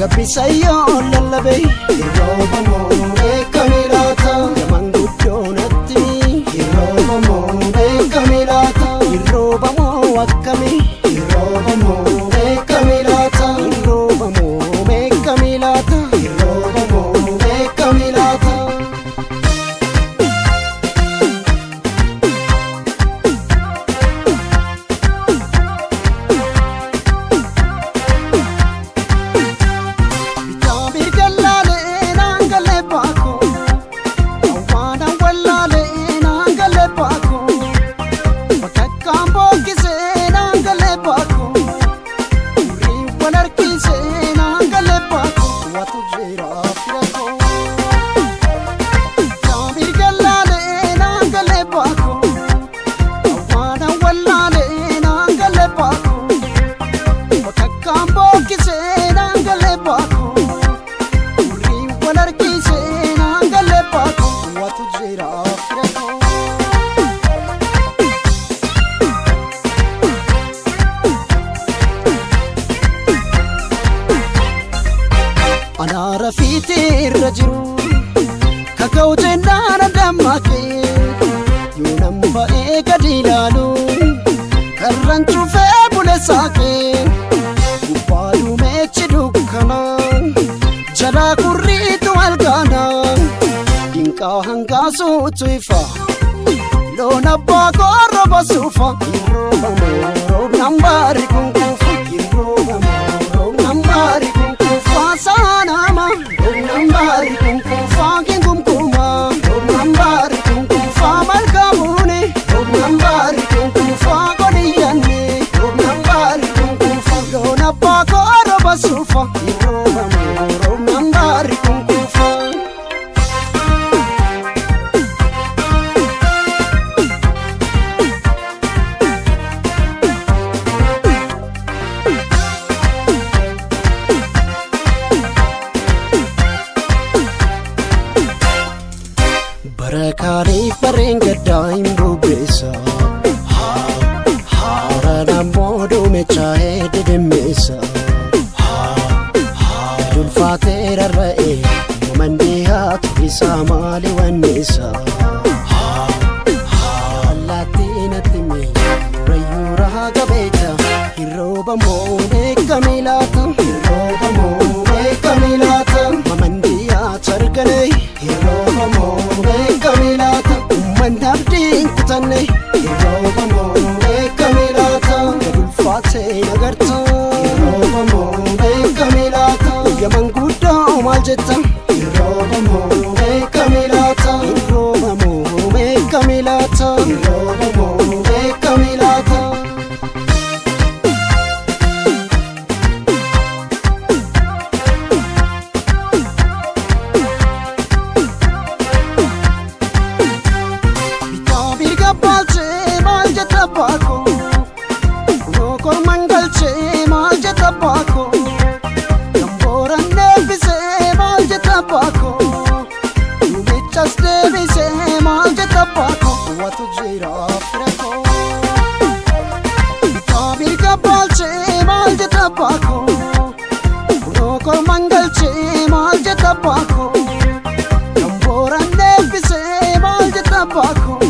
Gabbisa yoo lallabe Hirroobamoo beekame laata? Manguddoo natti Hirroobamoo beekame laata? Hirroobamoo akkami Hirroobamoo beekame laata? Hirroobamoo beekame laata? Hirroobamoo beekame laata? Bitaa mirga laalee naan galee baakoo Awwaanaan wallaalee naan galee baakoo Bakakkaan bookkisee naan galee baakoo Hurriiwwan harkisee naan galee baakoo Waatu jira fira koo Bitaa mirga laalee naan galee baakoo Awwaanaan wallaalee naan galee baakoo Bakakkaan bookkisee naan galee baakoo Hurriiwwan harkisee naan galee baakoo Waatu jira fira koo. Anaara fiitee irra jiru kaka'u jennaan dammaqee yoo nan ba'ee gadi ilaalu karran cufee bule saaqee gubbaa duumeechi dukkana jalaa kurriitu algaana dinqaa hangaasuutu ifa loon abbaa korroba suufa hirroobamoo roobnaan baari kunkuufa hirroobamoo roobnaan baari kunkuufa saanama roobnaan baari kunkuufa gingunkuuma roobnaan baari kunkuufa malkaamuuni roobnaan baari kunkuufa godhiyyanne roobnaan baari kunkuufa loon abbaa korroba suufa hirroobamoo roobnaan baari kunkuufa. Bara kaaniif barreen gaddaa hin bubbeessa. Baraan ammoo duumechaa'ee didimmeessa. Ulfaatee rarra'ee mandii haatu isaa maali wanneessa. Allaattii natti mee rayyuu rahaa gabeeta hirroobamoo beekame laata. Hirroobamoo beekame laata? Mamandii haatu argane Hirroobamoo beekame laata? uummanni abdii hin kutanne. Hirroobamoo beekame laata? Ulfaatee nagarta. Hirroobamoo beekame laata? Guyyaa manguddoo maal jetta? Hirroobamoo beekame laata? Hirroobamoo beekame laata? Hirroobamoo beekame laata? Bitaa mirga baalchee maal jetta baakoo? Kunoo korman galchee maal jetta baakoo? Gambooran deebisee maal jetta baakoo? Duubichas deebisee maal jetta baakoo? Waatu jira fira koo. Bitaa mirga baalchee maal jetta baakoo? Kunoo korman galchee maal jetta baakoo? Gambooran deebisee maal jetta baakoo?